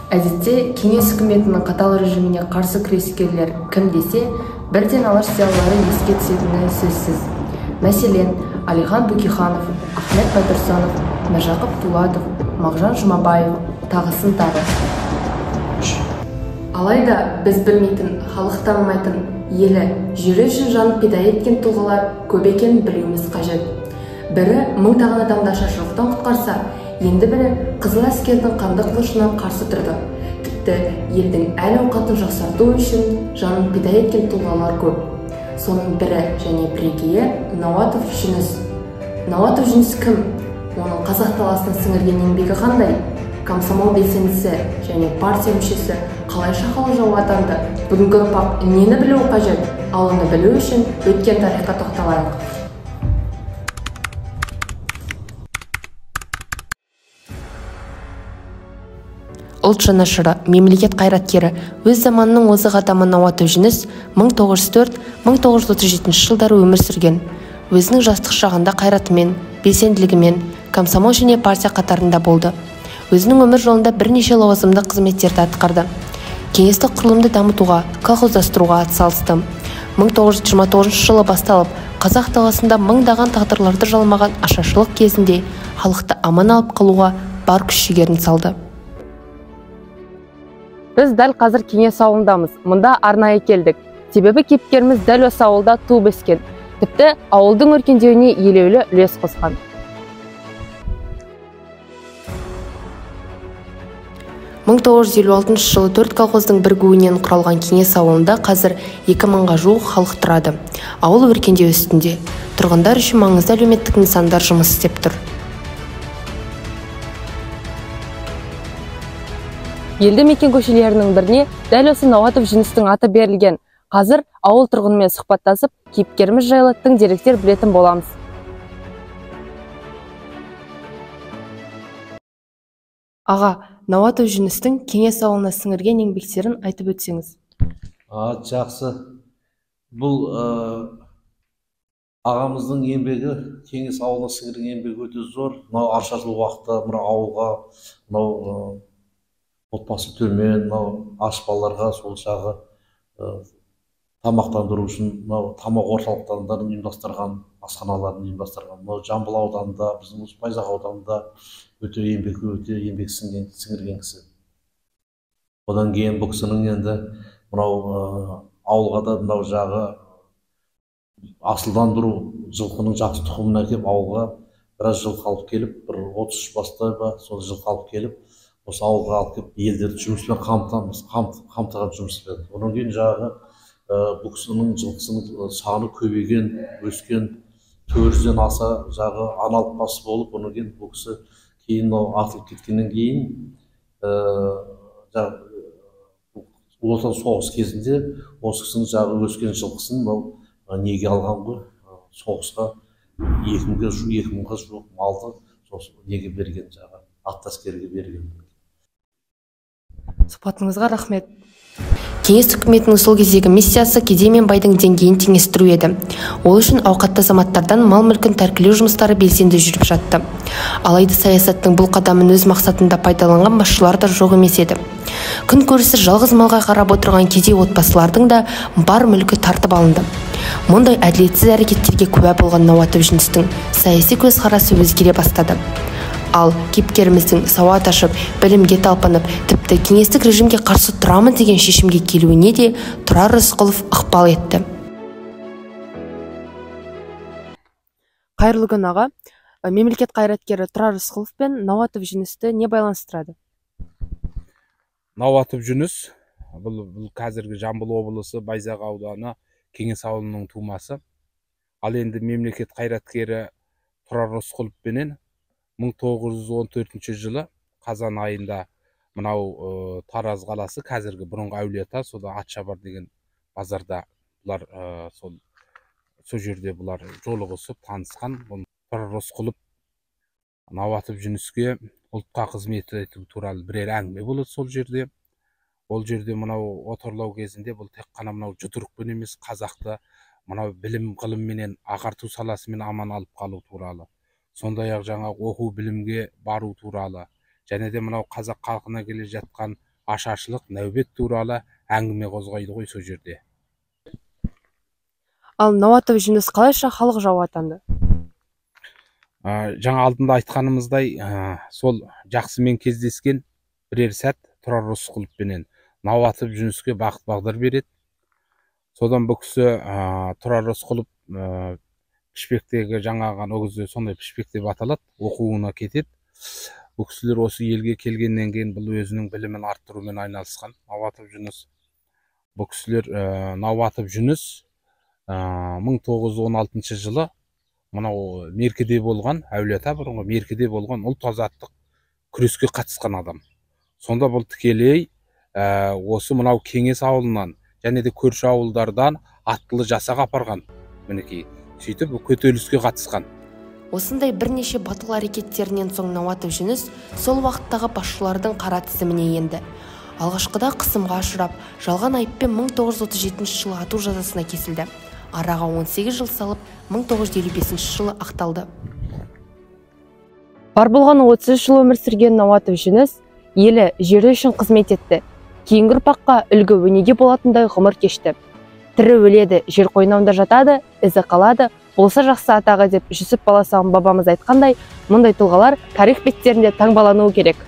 Әдетте кеңес үкіметінің қатал режиміне қарсы күрескерлер кім десе, бірден алаш зиялылары еске түсетіні сөзсіз. Мәселен, Әлихан Бөкейханов, Ахмет Байтұрсынов, Міржақып Дулатов, Мағжан Жұмабаев, тағысын тағы. Алайда біз білмейтін, халық танымайтын, елі, жері үшін жанын пида еткен тұлғалар көп екенін білуіміз қажет. Бірі мыңдаған адамды ашаршылықтан құтқарса, енді бірі қызыл әскердің қанды қылышына қарсы тұрды. Тіпті елдің әл-ауқатын жақсарту үшін жанын пида еткен тұлғалар көп. Соның бірі және бірегейі Науатов Жүніс. Науатов Жүніс кім? Оның қазақ даласына сіңірген еңбегі қандай? Комсомол белсендісі және партия мүшесі қалайша халық жауы атанды? Бүгінгі ұрпақ нені білуі қажет? Ал оны білу үшін өткен тарихқа тоқталайық. Ұлт жанашыры, мемлекет қайраткері, өз заманының озық адамы Науатов Жүніс 1904-1937 жылдары өмір сүрген. Өзінің жастық шағында қайратымен, белсенділігімен комсомол және партия қатарында болды. Өзінің өмір жолында бірнеше лауазымды қызметтерді атқарды. Кеңестік құрылымды дамытуға, колхоздастыруға атсалысты. 1929 жылы басталып, қазақ даласында мыңдаған тағдырларды жалмаған ашаршылық кезінде халықты аман алып қалуға бар күш-жігерін салды. Біз дәл қазір Кеңес ауылындамыз. Мұнда арнайы келдік. Себебі кейіпкеріміз дәл осы ауылда туып өскен. Тіпті ауылдың өркендеуіне елеулі үлес қосқан. 1956 жылы 4 колхоздың бірігуінен құралған Кеңес ауылында қазір 2000-ға жуық халық тұрады. Ауыл өркендеу үстінде. Тұрғындар үшін маңызды әлеуметтік нысандар жұмыс істеп тұр. Елді мекен көшелерінің біріне дәл осы Науатов Жүністің аты берілген. Қазір ауыл тұрғынымен сұхбаттасып, кейіпкеріміз жайлы тың деректер білетін боламыз. Аға, Науатов Жүністің Кеңес ауылына сіңірген еңбектерін айтып өтсеңіз. Жақсы. Бұл ағамыздың еңбегі, Кеңес ауылына сіңірген еңбегі өте зор. Мынау ашаршылық уақытта мына ауылға, мынау отбасы төмен, мынау аш балаларға сол жағы тамақтандыру үшін мынау тамақ орталықтарын ұйымдастырған, асханаларын ұйымдастырған. Мынау Жамбыл ауданында, біздің осы Байзақ ауданында өте еңбек сіңірген кісі. Одан кейін бұл кісінің енді мынау ауылға да мынау жағы асылдандыру, жылқының жақсы тұқымын әкеп ауылға біраз жылқы алып келіп, бір 33 бастай ба, сол жылқы алып келіп, осы ауылға алып келіп, елдерді жұмыспен қамтыған жұмыспен. Одан кейін жағы бұл кісінің жылқысының саны көбейген, өскен, 400-ден аса жағы аналық бас болып, одан кейін бұл кісі кейін атылып кеткеннен кейін Ұлы Отан соғысы кезінде осы кісінің жағы өскен жылқысын мынау неге алған ғой, соғысқа 2000-ға жуық малды неге берген, жағы атты әскерге берген. Сұхбатыңызға рахмет. Кеңес үкіметінің сол кездегі миссиясы кедей мен байдың деңгейін теңестіру еді. Ол үшін ауқатты азаматтардан мал-мүлкін тәркілеу жұмыстары белсенді жүріп жатты. Алайда саясаттың бұл қадамын өз мақсатында пайдаланған басшылар да жоқ емес еді. Күн көрісі жалғыз малға қарап отырған кедей отбасылардың да бар мүлкі тартып алынды. Мұндай әділетсіз әрекеттерге куә болған Науатов Жүністің саяси көзқарасы өзгере бастады. Ал кейіпкеріміздің сауат ашып, білімге талпынып, тіпті кеңестік режимге қарсы тұрамын деген шешімге келуіне де Тұрар Рысқұлов ықпал етті. Қайырлы күн, аға. Мемлекет қайраткері Тұрар Рысқұлов пен Науатов Жүністі не байланыстырады? Науатов Жүніс бұл қазіргі Жамбыл облысы Байзақ ауданы Кеңес ауылының тумасы. Ал енді мемлекет қайраткері Тұрар Рысқұлов пенен 1914 жылы қазан айында мынау Тараз қаласы, қазіргі бұрынғы Әулиеата, сода Атшабар деген базарда бұлар сол жерде бұлар жолығысып танысқан. Тұрар Рысқұлов Науатов Жүніске ұлтқа қызмет ету туралы бірер әңгіме болады сол жерде. Ол жерде мынау отарлау кезінде бұл тек қана мынау жұдырықпен емес, қазақты мынау білім ғылымменен ағарту саласымен аман алып қалу туралы, сондай-ақ жаңа оқу білімге бару туралы, және де мынау қазақ халқына келе жатқан Ашаршылық, нәубет туралы әңгіме қозғайды ғой сол жерде. Ал Науатов Жүніс қалайша халық жауы атанды? Жаңа алдында айтқанымыздай, сол жақсымен кездескен бірер сәт Тұрар Рысқұловпенен Науатов Жүніске бағыт бағдар береді. Содан бұл кісі Тұрар Рысқұлов Пішпектегі жаңағы ол кезде сондай Пішпек деп аталады, оқуына кетеді. Бұл кісілер осы елге келгеннен кейін бұл өзінің білімін арттырумен айналысқан Науатов Жүніс. Бұл кісілер Науатов Жүніс 1916 жылы мынау Меркіде болған, Әулиеата бұрынғы Меркіде болған ұлт азаттық күреске қатысқан адам. Сонда бұл тікелей осы мынау Кеңес ауылынан және де көрші ауылдардан аттылы жасақ апарған, мінекей, сөйтіп көтеріліске қатысқан. Осындай бірнеше батыл әрекеттерінен соң Науатов Жүніс сол уақыттағы басшылардың қара тізіміне енді. Алғашқыда қысымға ұшырап, жалған айыппен 1937 жылы ату жазасына кесілді. Араға 18 жыл салып, 1955 жылы ақталды. Бар болған 33 жыл өмір сүрген Науатов Жүніс елі, жері үшін қызмет етті. Кейінгі ұрпаққа үлгі өнеге болатындай ғұмыр кешті. Тірі өледі, жер қойнауында жатады, ізі қалады, болса жақсы атағы деп Жүсіп Баласағұн бабамыз айтқандай, мұндай тұлғалар тарих беттерінде таңбалануы керек.